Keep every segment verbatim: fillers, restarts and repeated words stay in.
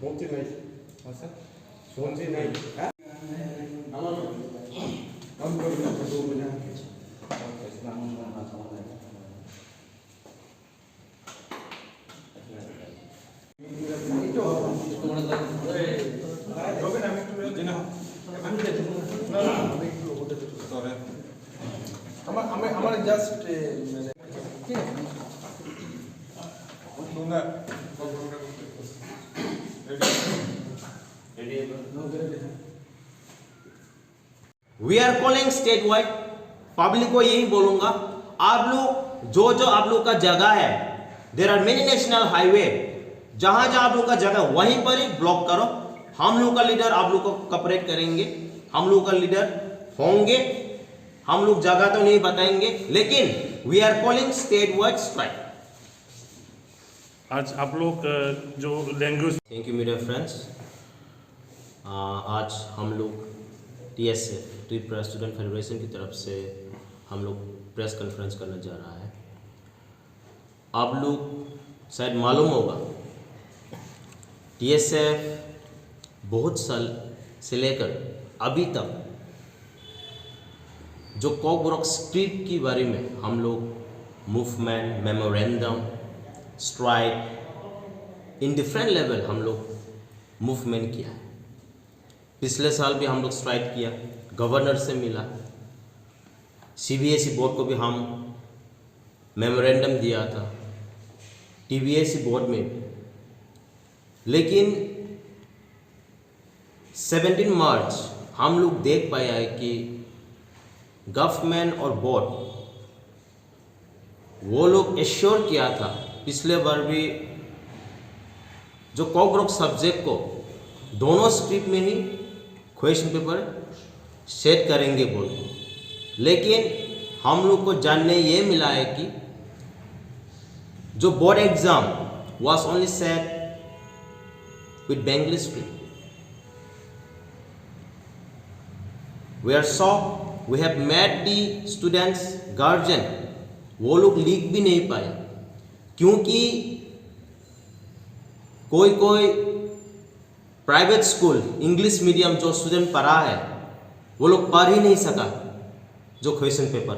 মন্ত্রী নাই। মন্ত্রী নাই। হ্যাঁ? আমার, আমার, আমার just, এ, মানে, We are calling statewide, public को यही बोलूंगा, आप लोग जो जो आप लोग का जगह है, there are many national highway, जहां जहां आप लोग का जगह है, वहीं पर ही ब्लॉक करो। हम लोग का लीडर आप लोग को कोऑपरेट करेंगे, हम लोग का लीडर होंगे। हम लोग जगह तो नहीं बताएंगे, लेकिन we are calling statewide strike। आज आप लोग अ, जो language Thank you media friends। आज हम लोग टीएसएफ, त्रिपुरा स्टूडेंट फेडरेशन की तरफ से हम लोग प्रेस कॉन्फ्रेंस करने जा रहा है। आप लोग शायद मालूम होगा, टीएसएफ बहुत साल से लेकर अभी तक जो कॉकबरॉक स्क्रिप्ट के बारे में हम लोग movement, memorandum, strike, in different level हम लोग मूवमेंट किया है। पिछले साल भी हम लोग स्ट्राइक किया, गवर्नर से मिला, सीबीएसई बोर्ड को भी हम मेमोरेंडम दिया था, टीबीएसई बोर्ड में भी। लेकिन सेवनटीन मार्च हम लोग देख पाया है कि गवर्नमेंट और बोर्ड, वो लोग एश्योर किया था पिछले बार भी, जो कॉकबरॉक सब्जेक्ट को दोनों स्क्रिप्ट में ही क्वेश्चन पेपर सेट करेंगे बोल के। लेकिन हम लोग को जानने ये मिला है कि जो board exam was only set with Bengali script। We are shocked, we have met the students, guardian, वो लोग लिख भी नहीं पाए, क्योंकि कोई कोई प्राइवेट स्कूल इंग्लिश मीडियम जो स्टूडेंट पढ़ा है, वो लोग पढ़ ही नहीं सका जो क्वेश्चन पेपर।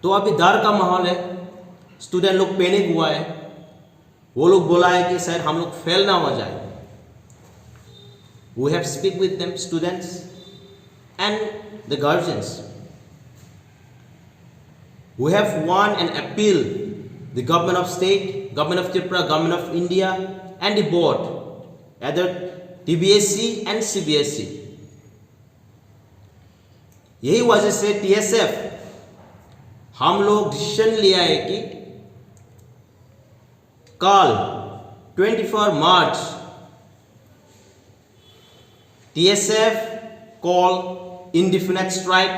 तो अभी डर का माहौल है, स्टूडेंट लोग पैनिक हुआ है, वो लोग बोला है कि सर हम लोग फेल ना हो जाए। We have speak with them, students and the guardians। We have won and appeal the government of state, government of Tripura, government of India and the board, either T B S E and C B S E। यही वजह से टीएसएफ हम लोग डिसीजन लिया है कि कल twenty four March, T S F call indefinite strike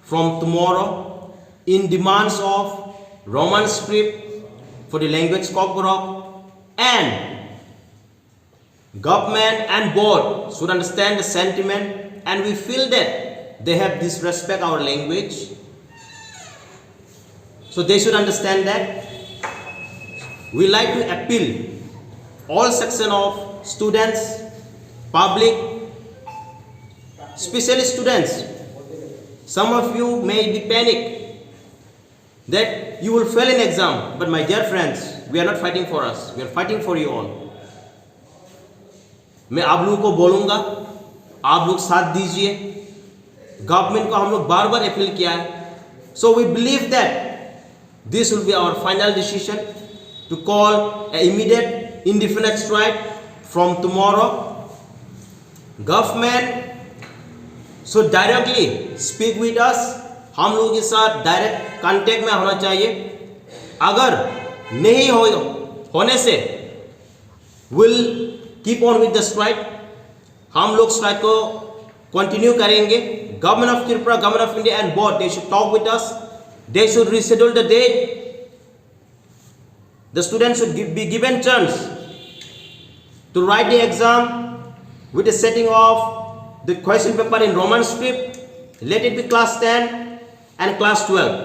from tomorrow in demands of Roman script for the language Kokborok, and government and board should understand the sentiment, and we feel that they have disrespect our language. So they should understand that we like to appeal all section of students, public, especially students. Some of you may be panic that you will fail in exam, but my dear friends, we are not fighting for us, we are fighting for you all. मैं आप लोगों को बोलूंगा, आप लोग साथ दीजिए। गवर्नमेंट को हम लोग बार बार अपील किया है। So we believe that this will be our final decision to call a immediate indefinite strike from tomorrow। Government should directly speak with us। हम लोगों के साथ डायरेक्ट कांटेक्ट में होना चाहिए। अगर नहीं हो, होने से we'll keep on with the strike। हम लोग स्ट्राइक को कंटिन्यू करेंगे। Government of Tripura, Government of India and board, they should talk with us। They should reschedule the date। The students should give, be given chance to write the exam with the setting of the question paper in Roman script। Let it be class ten and class twelve।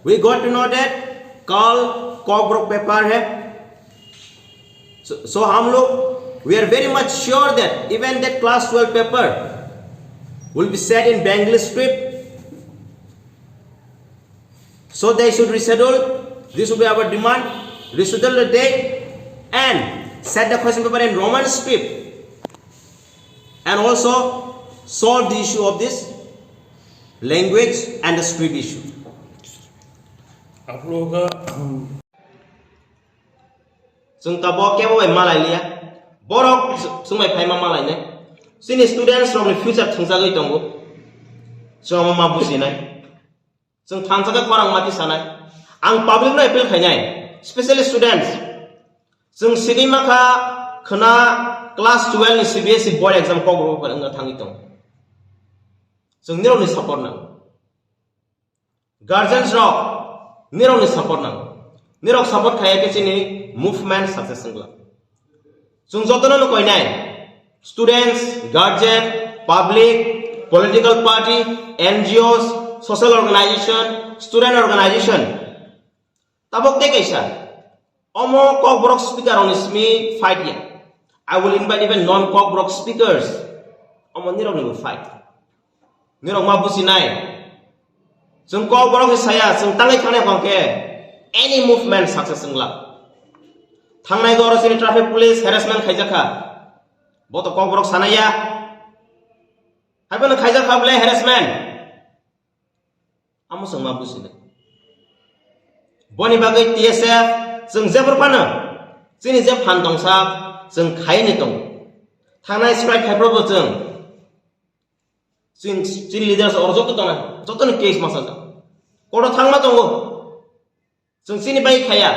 We got to know that कल कॉकबरक पेपर है। So, so हम लोग, we are very much sure that even that class twelve paper will be set in Bengali script. So they should reschedule. This will be our demand. Reschedule the date and set the question paper in Roman script. And also solve the issue of this language and the script issue. Chwng tabuk kebo bai malai liya. Borok chwng bai phaima malai nai. Chini students rokni future thwngjagwi tongo. Chwng omo ma bujinai. Chwng thansa khe khorang mati sanai. Ang public no appeal khainai, specially students. Chwng sidi makha khwna class twelve ni C B S E board exam kok rw wngna thangwi tongo. Chwng nirokni support nang. Guardians rok, nirokni support nang. Nirok support khaiya khe chini movement success wngla. Chwng jotono no koinai, students, guardian, public, political party, N G Os, social organization, student organization. Tabuk tei kaisa, omo kokborok speaker rokni simi fight ya. I will invite even non kokborok speakers. Omo nirokni bo fight. Nirok ma bujinai. Chwng kokborok se saya, chwng tangwi thangnai hwnkhe any movement success wngla. Thangnai goro chini traffic police harassment khaijakha. Bo to kokborok sanaya. Haiphano khaijakha bole harassment. Amo chwng ma bujinai. Boni bagwi T S F chwng jephru phano chini je phan tongsa chwng khaini tongo. Thangnai strike khaiphru bo chwng Chini, chini leaders oro joto tongna, joto ni case masa ja. Koto thangma tongo. Chwng chini bai khaya.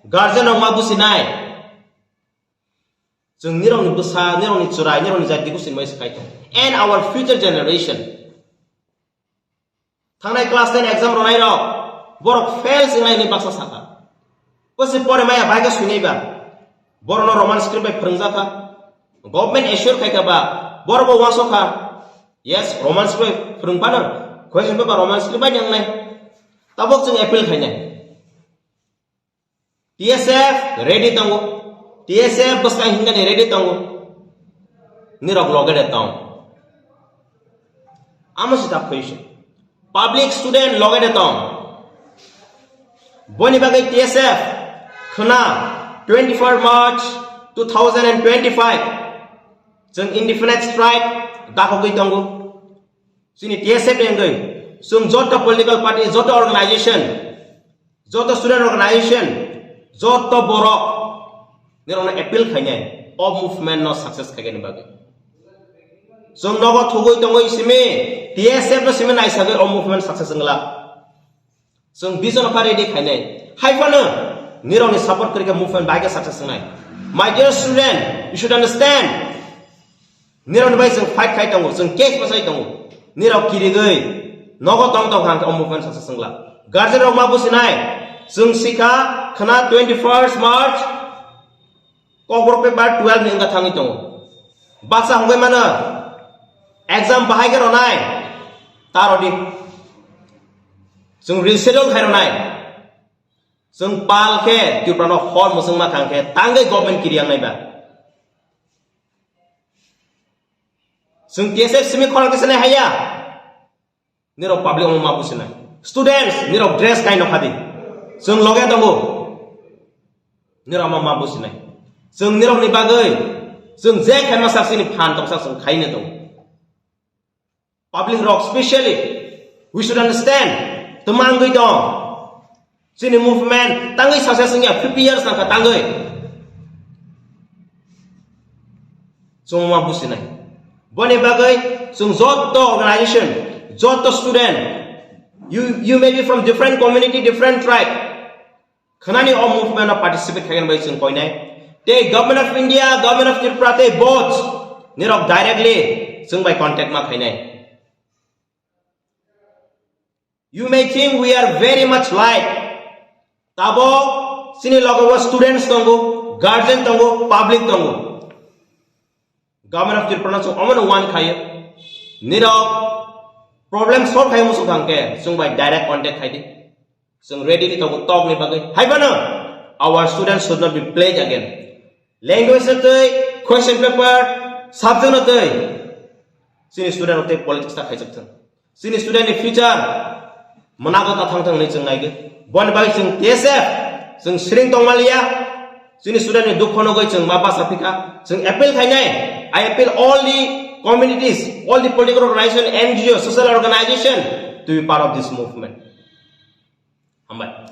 Guardian rok ma businai. Chwng nirok ni bwsa, nirok ni chwrai, nirok ni jati busin bai swkai tong. And our future generation. Thangnai class ten exam ronai rok. Borok fail singnai ni baksa saka. Kosi pore maya bai ka swinai ba. Borok no Roman script bai phwrwngjakha. Government assure khaikha ba. Borok bo wasokha. Yes, Roman script phwrwng phano, question paper Roman script bai nangnai. Tabuk chwng appeal khainai. T S F ready tongo. T S F bwskang hinkani ready tongo. Nirok loge de tong. Amo sita question. Public student loge de tong. Boni bagwi T S F khna twenty-four March two thousand and twenty-five. Chwng indefinite strike dakhogwi tongo. Chini T S F ni wngwi chwng joto political party, joto organization, joto student organization, joto borok nirokno appeal khainai o movement no success khaigani bagwi. Chwng nogo thugwi tongwi simi T S F no simi naisagwi o movement success wngla. Chwng vision pha ready khainai. Hai phano nirokni support kwrwi khe movement bai khe success wngnai. My dear student, you should understand. Nirokni bai chwng fight khai tongo, chwng case bwsai tongo. Nirok kirigwi nogo tong tong hang khe o movement success wngla. Guardian rok ma businai. Chwng sikha khna twenty-first March Kokborok paper twelve ni wngkha thangwi tongo. Baksa hongwi mano, exam bahai khe ronai, ta rodi. Chwng reschedule khai ronai. Chwng pal khe Tripura no hor mwchwng ma khang khe tangwi government kiri yang nai ba. Chwng T S F simi khorang kisa nai haya. Nirok public omo ma businai. Students, nirok dress kai nokha di. Chwng loge tongo. Nirok omo ma businai. Chwng nirok ni bagwi. Chwng je khaima sak sini phan tongsa chwng khaina tongo. Public rok specially. We should understand. Twmangwi tong. Chini movement tangwi success wngya fifty years nangkha tangwi. Chwng ma businai. Boni bagwi chwng joto organization, joto student, you, you may be from different community, different tribe. Khnani o movement o participate khaigani bai chwng koinai. Tei Government of India, Government of Tripura tei both nirok directly chwng bai contact ma khainai. You may think we are very much light. Tabok chini logo students tongo, guardian tongo, public tongo. Government of Tripura no chwng omono one khayo. Nirok problem solve khayo muchung thang khe chwng bai direct contact khai di. Chwng ready ni tongo talk ni bagwi. Hai phano our students should not be played again. Language no twi, question paper, subject no twi. Chini student rok tei politics ta khaijak thung. Chini student ni future mwnago ta thang thang hinwi chwng naigwi. Boni bagwi chwng T S F, chwng siring tongmaliya. Chini student ni dukho nugwi chwng ma basa phika. Chwng appeal khainai. I appeal all the communities, all the political organization, N G O, social organization to be part of this movement. Hambai.